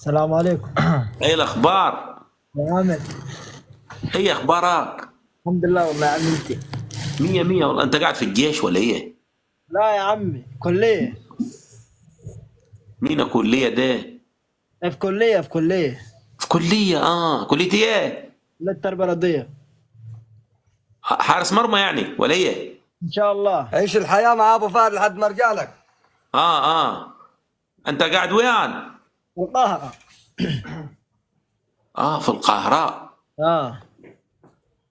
السلام عليكم. ايه الاخبار؟ يا عامل. ايه اخبارك؟ الحمد لله والله يا عم. انت؟ مية مية والله. انت قاعد في الجيش ولا ايه؟ لا يا عمي، كلية. مين كلية ده؟ في كلية، في كلية. في كلية؟ اه، كلية ايه؟ لا، التربية الرياضية. حارس مرمى يعني ولا ايه؟ ان شاء الله. عيش الحياة مع ابو فهد لحد ما ارجع لك. اه انت قاعد وين؟ القاهرة. اه، في القاهرة. اه.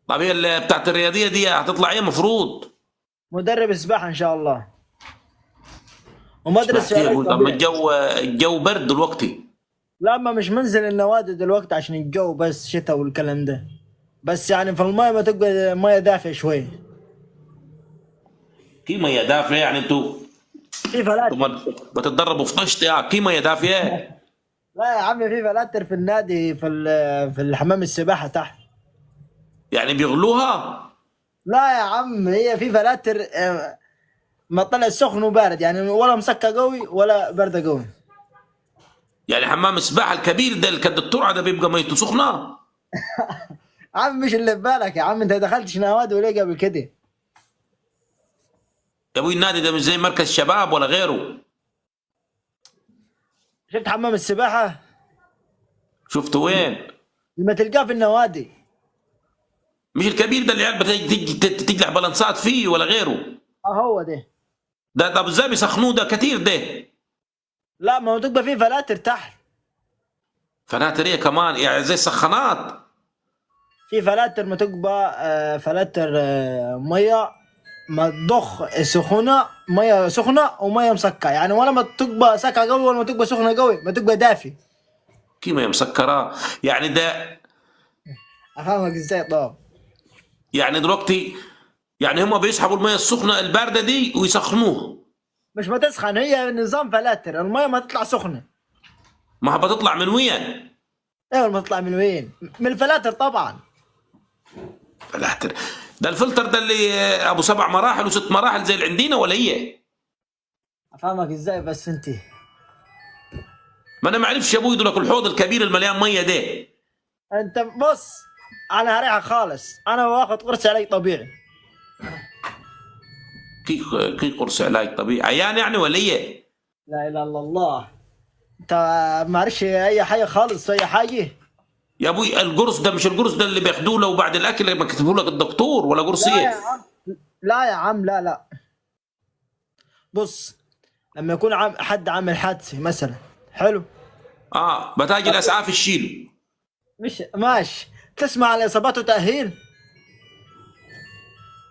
طب هي اللي بتاعت الرياضية دي هتطلع ايه مفروض؟ مدرب سباحة ان شاء الله، ومدرس سباحة إيه يا علاج أبوي؟ طب ما طبيعي. الجو برد دلوقتي. لا، ما مش منزل النوادي دلوقتي عشان الجو بس شتاء والكلام ده، بس يعني في المايه ما تبقى مية دافية شوي. في مية دافية يعني انتوا في فلاتر. انتوا بتتدربوا في طشت يعني في مية دافية؟ لا يا عمي، في فلاتر في النادي، في الحمام السباحة تحت. يعني بيغلوها؟ لا يا عم، هي في فلاتر، ما طلع سخن وبارد يعني، ولا مسكة قوي ولا باردة قوي. يعني حمام السباحة الكبير ده اللي كد الترعة ده بيبقى ميته سخنة؟ عم مش اللي في بالك يا عم، انت دخلتش نوادي ولا قبل كده؟ يا ابوي النادي ده مش زي مركز شباب ولا غيره. شفت حمام السباحة؟ شفته وين؟ لما تلقاه في النوادي. مش الكبير ده اللي العيال بتجلع بلنسات فيه ولا غيره؟ هو ده. ده طب ازاي بيسخنوه ده كتير ده؟ لا، ما هو تبقى فيه فلاتر تحت. فلاتر ايه كمان؟ يعني زي السخانات؟ في فلاتر ما تبقى، فلاتر، مية ما تضخ سخونة، مية سخنة ومية مسكرة يعني، ولا ما تبقى ساقعة قوي ولا ما تبقى سخنة قوي، ما تبقى دافي. كي مية مسكرة يعني ده؟ افهمك ازاي طب؟ يعني دلوقتي يعني هم بيسحبوا المية السخنة الباردة دي ويسخنوها. مش ما تسخن، هي نظام فلاتر، المية ما تطلع سخنة. ما بتطلع من وين؟ ايوه ما تطلع من وين؟ من الفلاتر طبعا. فلاتر ده الفلتر ده اللي ابو 7 مراحل و6 مراحل زي اللي عندنا ولا ايه؟ افهمك ازاي بس انت؟ ما انا ما اعرفش يا ابوي، دولك الحوض الكبير المليان مية ده. انت بص، انا هريحك خالص، انا واخد قرص علاج طبيعي. كي قرص علاج طبيعي؟ عيان يعني ولا ايه؟ لا اله الا الله، انت ما عرفش اي حاجة خالص، اي حاجة. يا ابوي القرص ده مش القرص ده اللي بياخدوه لو بعد الاكل لما كتبوا لك الدكتور، ولا قرص لا ايه؟ يا عم، لا يا عم، لا لا. بص، لما يكون حد عامل حادثه مثلا، حلو؟ بتاجي الاسعاف يشيله. مش ماشي، تسمع على اصابات وتاهيل؟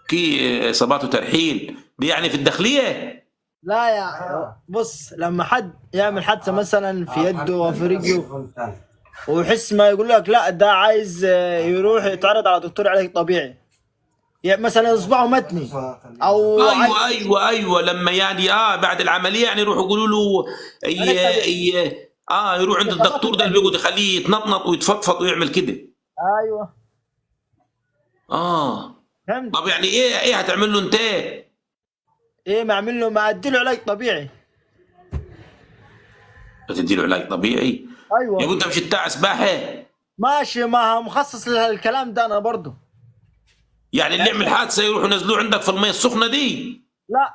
كي اصابات وترحيل دي يعني في الداخلية؟ لا يا بص، لما حد يعمل حادثه مثلا في يده وفي رجله ويحس، ما يقول لك لا ده عايز يروح يتعرض على دكتور علاج طبيعي، يعني مثلا اصبعه متني او ايوه ايوه ايوه، لما يعني بعد العملية يعني يروحوا يقولوا له اي يروح عند الدكتور ده اللي بيقعد يخليه يتنطنط ويتفضفض ويعمل كده. ايوه. فهمت؟ طب يعني ايه هتعمل له انت؟ ايه ما اعمل له؟ ما ادي له علاج طبيعي. بتدي له علاج طبيعي؟ ايوه. يا ابو انت مش بتاع سباحة؟ ماشي، ما هو مخصص للكلام ده انا برضه. يعني اللي يعمل حادثه يروحوا ينزلوه عندك في المية السخنة دي؟ لا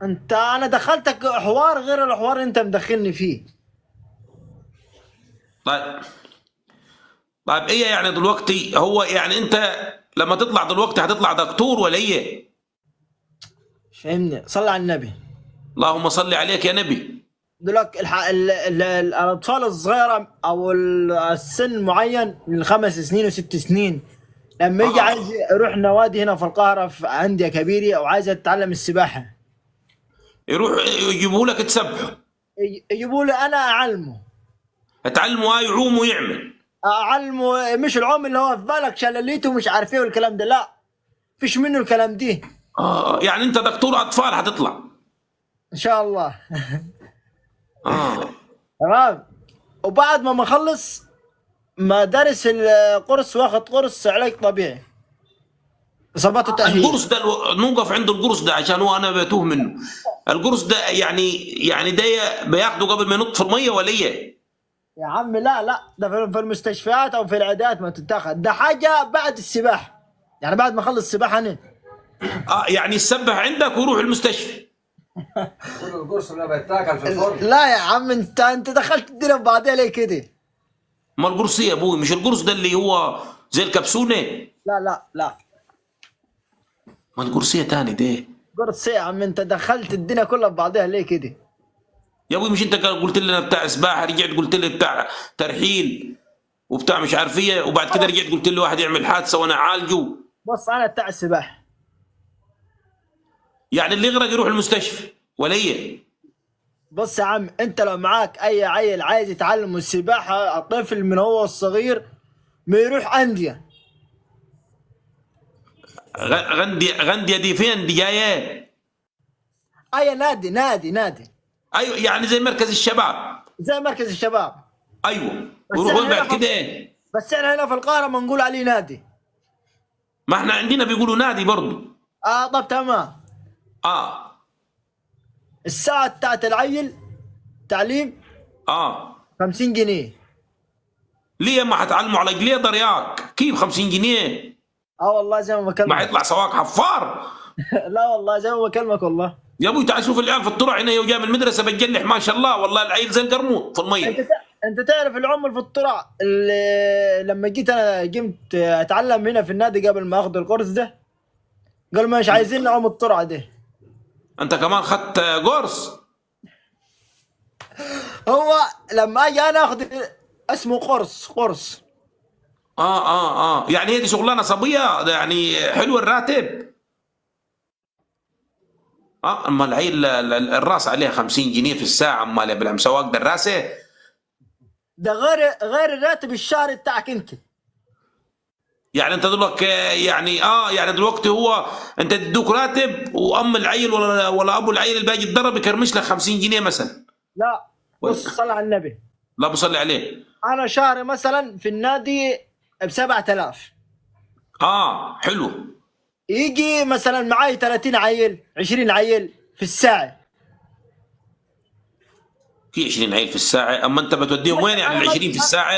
انت، انا دخلتك حوار غير الحوار اللي انت مدخلني فيه. طيب ايه يعني دلوقتي هو يعني انت لما تطلع دلوقتي هتطلع دكتور ولا ايه؟ فهمني، صلي على النبي. اللهم صل عليك يا نبي. دلوقتي الاطفال الصغيرة او السن معين من 5 سنين و6 سنين، لما يجي عايز يروح نوادي هنا في القاهرة في اندية كبيرة او عايز يتعلم السباحة، يروح يجيبوا لك تسبحه. يجيبوا له انا اعلمه. اتعلمه يعوم ويعمل. اعلمه مش العوم اللي هو في بالك شلاليته ومش عارف ايه والكلام ده، لا فيش منه الكلام دي. يعني انت دكتور اطفال هتطلع ان شاء الله. تمام. وبعد ما اخلص ما درس القرص واخد قرص علاج طبيعي اصابات التاهيل. القرص ده نوقف عند القرص ده عشان هو انا بتوه منه. القرص ده يعني ده بياخده قبل ما ينط في المية ولا ايه؟ يا عم لا لا، ده في المستشفيات او في العيادات ما تتاخد، ده حاجة بعد السباحة، يعني بعد ما اخلص السباحة انا. يعني يسبح عندك ويروح المستشفى. كل القرص اللي بيتاكل في الفرن. لا يا عم، انت دخلت الدنيا في بعضها ليه كده؟ ما القرص إيه يا ابوي؟ مش القرص ده اللي هو زي الكبسونه؟ لا لا لا، ما القرصيه تاني ده قرص إيه يا عم؟ انت دخلت الدنيا كلها في بعضها ليه كده؟ يا ابوي. مش انت قلت لي انا بتاع سباحة، رجعت قلت لي بتاع ترحيل وبتاع مش عارف ايه، وبعد كده رجعت قلت لي واحد يعمل حادثه وانا اعالجه. بص انا بتاع السباحة. يعني اللي يغرق يروح المستشفى ولا ايه؟ بص يا عم، انت لو معاك اي عيل عايز يتعلم السباحة، الطفل من هو الصغير ما يروح اندية. غنديا دي فين دي جاية؟ اي نادي، نادي نادي. ايوه، يعني زي مركز الشباب. زي مركز الشباب. ايوه، بس ويروح وين احنا بعد هنا كده؟ بس احنا هنا في القاهرة ما نقول عليه نادي. ما احنا عندنا بيقولوا نادي برضه. طب تمام. الساعة بتاعت العيل تعليم 50 جنيه. ليه ما حتعلموا على جليدر ياك؟ كيف 50 جنيه؟ والله زي ما بكلمك. ما حيطلع سواق حفار. لا والله زي ما بكلمك والله. يا ابوي تعال شوف العيال في الطرع هنا وجاي من المدرسة بتجلح ما شاء الله، والله العيل زي القرموط في المية. انت تعرف العمر في الطرع اللي لما جيت انا قمت اتعلم هنا في النادي قبل ما اخذ القرص ده، قالوا مش عايزين نعوم الطرعه دي. انت كمان خدت قرص؟ هو لما اجي انا اخذ اسمه قرص قرص. يعني هي دي شغلانة صبية يعني، حلو الراتب. اما العيل الراس عليها 50 جنيه في الساعة، اما بالمسواق ده الراسه ده غير الراتب الشهري بتاعك انت. يعني انت دلوقتي يعني يعني دلوقتي هو انت تدوك راتب، وام العيل ولا ابو العيل اللي باجي يتدرب يكرمش لك 50 جنيه مثلا. لا بص، صلى على النبي. لا بصلي عليه. انا شهري مثلا في النادي ب 7000. حلو. يجي مثلا معاي 30 عيل 20 عيل في الساعة. في 20 عيل في الساعة؟ اما انت بتوديهم وين يعني ال 20 في الساعة؟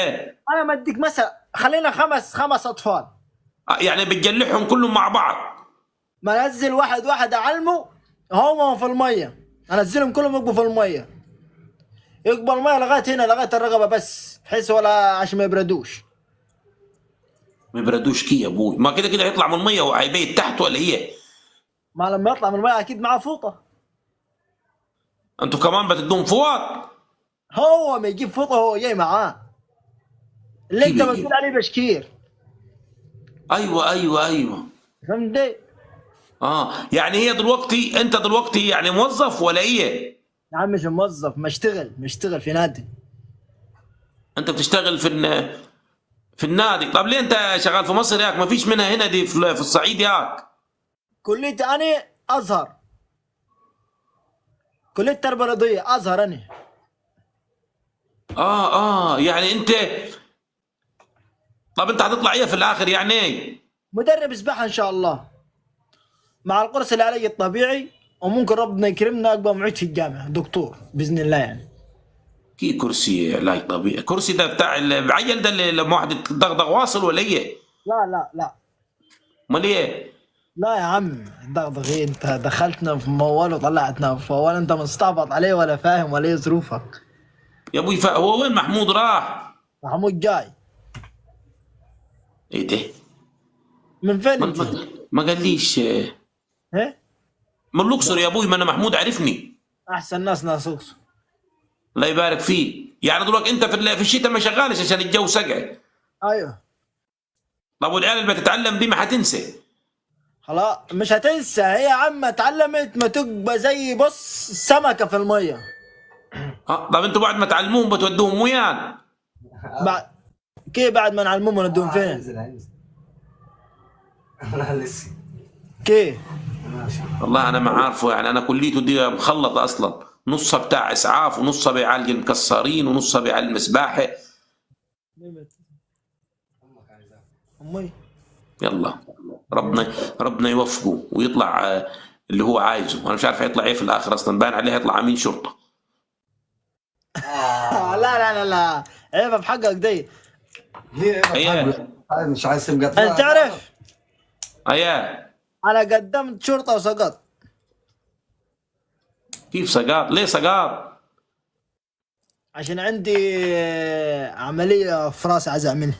انا ما اديك مثلا، خلينا خمس اطفال. يعني بتجلحهم كلهم مع بعض؟ ما انزل واحد واحد اعلمه هو في المية، انزلهم كلهم يبقوا في المية، يقبل المية لغاية هنا لغاية الرقبة بس، بحيث ولا عشان ما يبردوش. ما يبردوش كي يا ابوي؟ ما كده كده هيطلع من المية وهيبيت تحت ولا ايه؟ ما لما يطلع من المية اكيد معاه فوطه. انتوا كمان بتدوم فوط؟ هو ما يجيب فوطه، هو جاي معاه اللي انت بتقول عليه بشكير. ايوه ايوه ايوه، فهمت؟ يعني هي دلوقتي انت دلوقتي يعني موظف ولا ايه؟ يا عم مش موظف، ما اشتغل في نادي. انت بتشتغل في النادي؟ طب ليه انت شغال في مصر ياك؟ ما فيش منها هنا دي في الصعيد ياك. كليتي انا ازهر، كلية تربية رياضية ازهر انا. يعني انت، طب انت هتطلع ايه في الاخر يعني؟ مدرب سباحة ان شاء الله، مع القرص العلاجي الطبيعي، وممكن ربنا يكرمنا ابقى معيد في الجامعة دكتور باذن الله. يعني كي كرسي علاج طبيعي؟ كرسي ده بتاع العيل ده اللي لما واحد يتدغدغ واصل ولا ايه؟ لا لا لا. امال ايه؟ لا يا عم دغدغ ايه؟ انت دخلتنا في موال وطلعتنا في موال، انت مستعبط عليه ولا فاهم ولا ايه ظروفك؟ يا ابوي هو وين محمود راح؟ محمود جاي. ايه ده؟ من فين انت؟ ما قاليش. ايه؟ من الاقصر يا ابوي، ما انا محمود عرفني. احسن ناس الاقصر. الله يبارك فيه. يعني دلوقتي انت في الشتاء ما شغالش عشان الجو سقع. ايوه. طب والعيال اللي بتتعلم دي ما حتنسى؟ خلاص مش هتنسى، هي يا عم اتعلمت ما تبقى زي بص سمكة في المية. طب انتوا بعد ما تعلموهم بتودوهم وين؟ كيف بعد ما نعلموهم ندوهم فين؟ هنزل. لا لسه. كيف؟ ماشي. والله انا ما عارفه يعني، انا كليته دي مخلطه اصلا، نصها بتاع اسعاف ونصها بيعالج المكسرين ونصها بيعلم سباحة. امي يلا ربنا يوفقه ويطلع اللي هو عايزه. انا مش عارف هيطلع ايه في الاخر اصلا، باين عليه هيطلع امين شرطه. لا لا لا لا، عيبه في حقك دي. ليه؟ ايه. طيب مش عايز تبقى طلع. انت تعرف ايه. انا قدمت شرطه وسقطت. كيف سقاط؟ ليه سقاط؟ عشان عندي عملية في راسي عايز اعملها.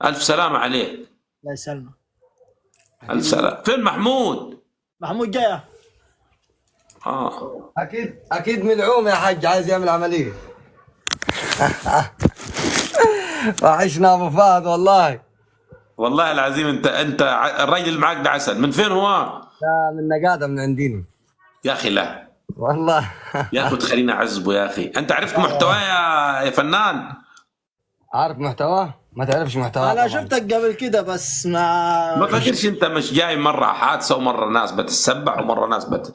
الف سلامه عليك. الله يسلمك. الف سلامه. فين محمود؟ محمود جاي. اه اكيد اكيد ملعوم يا حاج، عايز يعمل عملية. وحشنا ابو فهد والله. والله العظيم انت الراجل اللي معاك ده عسل. من فين هو؟ لا من نقاده، من عندنا. يا اخي لا والله. يا اخي تخليني اعذبه يا اخي. انت عرفت محتواه يا فنان؟ عارف محتواه؟ ما تعرفش محتواه انا طبعاً. شفتك قبل كده بس ما ما فاكرش انت مش جاي مرة حادثه ومرة ناس بتتسبح ومرة ناس بت